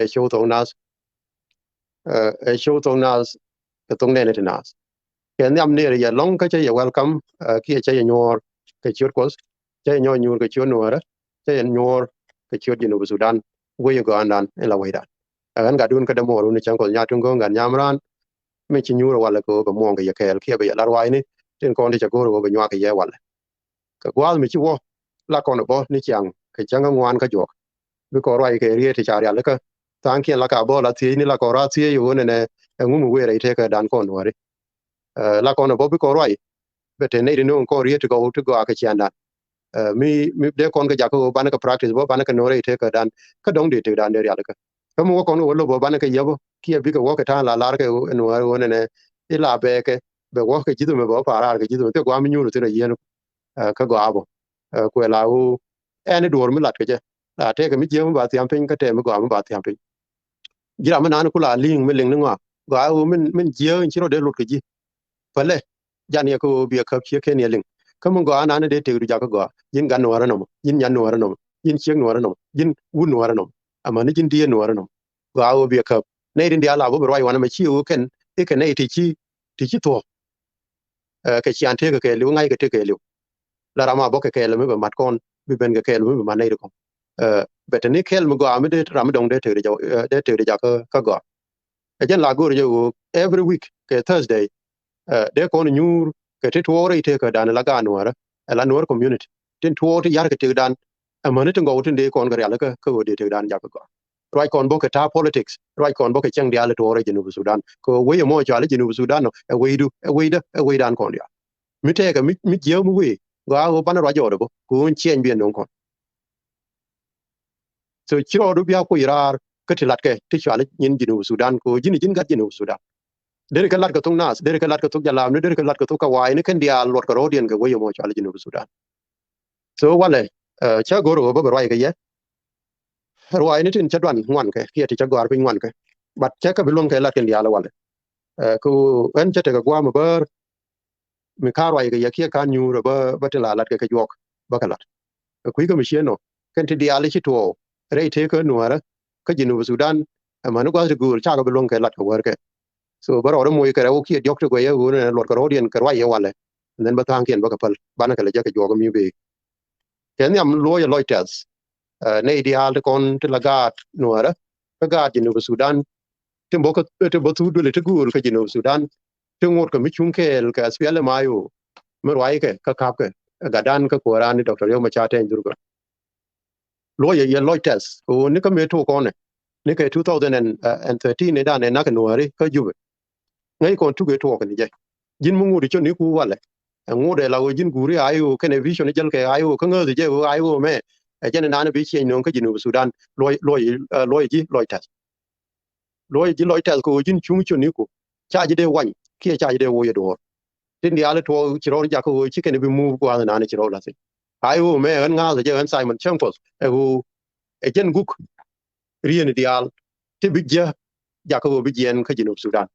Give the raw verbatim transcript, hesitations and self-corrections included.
ɛ show thok nath, ɛ show thok nath kɛ thok nɛɛni ti nath. Kɛ nhiam ni rɛy yɛ lɔ̱ŋ kä cä yɛ welcome, kiɛ cä yɛ nyuɔɔr kɛ ciöt Kuɔth, cä yɛ nyuɔɔr nyuur kɛ ciöt Nuäärä, cä yɛ nyuɔɔr kɛ ciöt Jinub Sudan. Wec yɛ gɔaandan in la wecdan. Ɛ ɣän gatdun kä dämuɔɔrun cäŋ Kuɔth Nyaat Tuŋ Go̱o̱ŋ Gat Nyamraan, mi ci nyuur ɛ walɛ kɛ ɣöö bɛ muɔ̱ɔ̱ŋ kɛ yɛ kɛɛl kiɛ bɛ yɛ lat ruaacni tin kɔn ti cɛ go̱o̱r ɣöö bɛ nyuak kɛ yɛ walɛ. Kɛ gua̱a̱th mi ci wä la kɔn ɛ bä ni ciaŋ kɛ cäŋ ŋuan kä juɔk. Bi kɔn ruac kɛ riet ti ca rial kä tha̱a̱ŋkiɛn la ka bä la thiecni la kɔn raar thiec ɣöö nɛnɛ ɛŋu mi wëë rɛy tëëkädan kɔn Nuääri. La kɔn ɛ bä bi kɔn ruac bɛ te nɛy ti no̱o̱ŋ kɔn riet ti gɔw ti gɔaa kɛ ciaŋdan. Mi mi dee kɔn kɛ jakä ɣöö banɛ kɛ practice bä banɛ kɛ no̱o̱ŋ rɛy tëëkädan kä dɔ̱ŋ dee tëëkdan dee rial kä. Kä mi wä kɔn kɛ wä lo̱p bä banɛ kɛ yäp kiɛ bikɛ wä kɛ ta̱a̱ŋ la lar kɛ Nuääri ɣöö nɛnɛ ila bɛɛkɛ bɛ wä kɛ ji̱th mɛ bɛ wä pa̱a̱r raar kɛ ji̱th mɛ thil gua̱a̱m mi nyuur thi̱n a yieen kä gɔaa bä. Kuɛ la ɣöö ɛn i̱ duɔ̱ɔ̱r mi lat kɛ jɛ la tɛkɛ mi jiääk mi ba thiam piny kä tɛk mi gɔaa mi ba thiam piny. Ji̱ ram mi naan ku la li̱ŋ mi liŋ ni ŋɔak gɔaa ɣöö min jiääk in ci rɔ dee lot kɛ ji̱. Pälɛ jan yɛ kä ɣöö biɛ käp ciek ken yɛ liŋ. Kä mi gɔaa naan dee tëëkdu jakä gɔaa ji̱n gat Nuäärä nɔmɔ, ji̱n nyan Nuäärä nɔmɔ, ji̱n ciek Nuäärä nɔmɔ, ji̱n wut Nuäärä nɔmɔ, amäni ji̱n diëë Nuäärä nɔmɔ. Gɔaa ɣöö biɛ käp nɛy tin diaal a bä bi ruac wanɛ mɛ ci ɣöö kɛn i̱ kɛ nɛy ti ci ti ci thuɔ̱k. Kɛ ciaŋ tëëkɛ kɛɛliw ŋa̱ckɛ tëëkɛ kɛɛliw. La ram a bä kɛ kɛɛl mi bɛ mat kɔn bi ben kɛ kɛɛl mi bɛ mat nɛy ti kɔn. Bɛ te ni kɛɛl mi gɔaa mi dee ram mi dɔ̱ŋ dee tëëkdi jakä kä gɔaa. Ɛ jɛn la go̱o̱r jɛ ɣöö every week kɛ Thursday dee kɔn nyuur kɛ ti tuɔɔk rɛy tëëkädan la gaat Nuäärä ɛ la Nuäär community tin tuɔɔk ti ya̱r kɛ tëëkdan. Amäni ti gɔw tin dee kɔn kɛ rial kä kä ɣöö dee tëëkdan jakä gɔaa. Ruac kɔn bä kɛ ta̱a̱ politics, ruac kɔn bä kɛ cäŋ diaal tuɔɔk rɛy Jinub Sudan kɛ ɣöö wec ɛmɔ cɔal i̱ Jinub Sudan nɔ ɛ wecdu ɛ wecdä ɛ wecdan kɔn diaal. Mi tɛɛkɛ mi jiääk mi wëë gɔaa ɣöö banɛ ruac jɔɔdɛ bä kɛ ɣöö ciɛny biɛ no̱o̱ŋ kɔn. So ci rɔɔdu bia kuc raar kä ti latkɛ ti cɔal i̱ nyin Jinub Sudan kɛ ɣöö ji̱n ji̱n gat Jinub Sudan. Deri kɛ lat kɛ thok nath, deri kɛ lat kɛ thok jalaamni, deri kɛ lat kɛ thok kä wa̱a̱ in kɛn diaal luɔt kɛ rɔɔdiɛn kɛ wec ɛmɔ cɔal i̱ Jinub Sudan. So walɛ cä go̱r ɣöö bä bɛ ruac kɛ yɛ. Ruaacni tin cä duan ŋuankɛ kiɛ ti cä gɔaar piny ŋuankɛ. But cä kä bi luäŋ kɛ lat kɛn diaal walɛ. Kɛ ɣöö ɣän cä tekɛ gua̱a̱m ɛ bäär mi ka̱n ruac kɛ yɛ kiɛ ka̱n nyuur ɛ bä ti la lat kɛ kɛ juɔk bä kɛ lat. Kɛ kui̱ kä mi cieen nɔ kɛn ti diaal ci tuɔɔk rɛy tëëkä Nuäärä kä Jinub Sudan. Amäni gua̱th ti gööl cakɛ bi luäŋ kɛ lat kɛ wäär kɛ. So bä rɔɔdɛ moc kɛ rɛw kiɛ diɔ̱k ti guɛyä ɣöö nɛ luɔt kɛ rɔɔdiɛn kɛ ruac yɛ walɛ. And then bä tha̱a̱ŋkiɛn bä kɛ päl banɛ kɛ lɛ jɛ kɛ juɔk mi bee. Kɛ nhiam luɔ̱ɔ̱c ɛ lɔc tɛth nɛy diaal ti kɔn ti la gaat Nuäärä kä gaat Jinub Sudan. Ti bä kä ti bä thuk duëli ti gööl kä Jinub Sudan. Ti ŋot kɛ mi cuŋ kɛɛl kɛ S P L M I O mi ruackɛ kä ka̱pkɛ gatdan kä kuääran ni Doctor Riek Machar Teny Dhurgar. Luɔ̱c yɛ lɔc tɛth kɛ ɣöö ni kä mëë tuɔɔk kɔnɛ ni kɛ two thousand and thirteen ni dan ɛ nak Nuääri kä Jubɛ. Ŋäc kɔn tuk ëë tuɔɔk ni jɛ. Ji̱n mi ŋot i̱ cä ni ku walɛ. Ɛ ŋot ɛ la ɣöö ji̱n guuri I O kɛnɛ vision jäl kɛ I O kä ŋääth jɛ ɣöö I O mɛ ɛ jɛn naan bi ciɛny nööŋ kä Jinub Sudan. Luɔ̱c luɔ̱c luɔ̱c ji̱ lɔc tɛth. Luɔ̱c ji̱ lɔc tɛth kɛ ɣöö ji̱n cuŋ cä ni ku ca ji̱ dee wany kiɛ ca ji̱ dee woc ɛ duɔ̱ɔ̱r. Tin diaal tuɔɔk ci rɔɔr jakä ɣöö ci kɛn bi move gua̱a̱th naan ci rɔɔr lathi. I O mɛ ɣän ŋa̱a̱th jɛ ɣän Simon Chemfos ɛ ɣöö ɛ jɛn guk rieen diaal ti bi jiä jakä ɣöö bi jiɛn kä Jinub Sudan.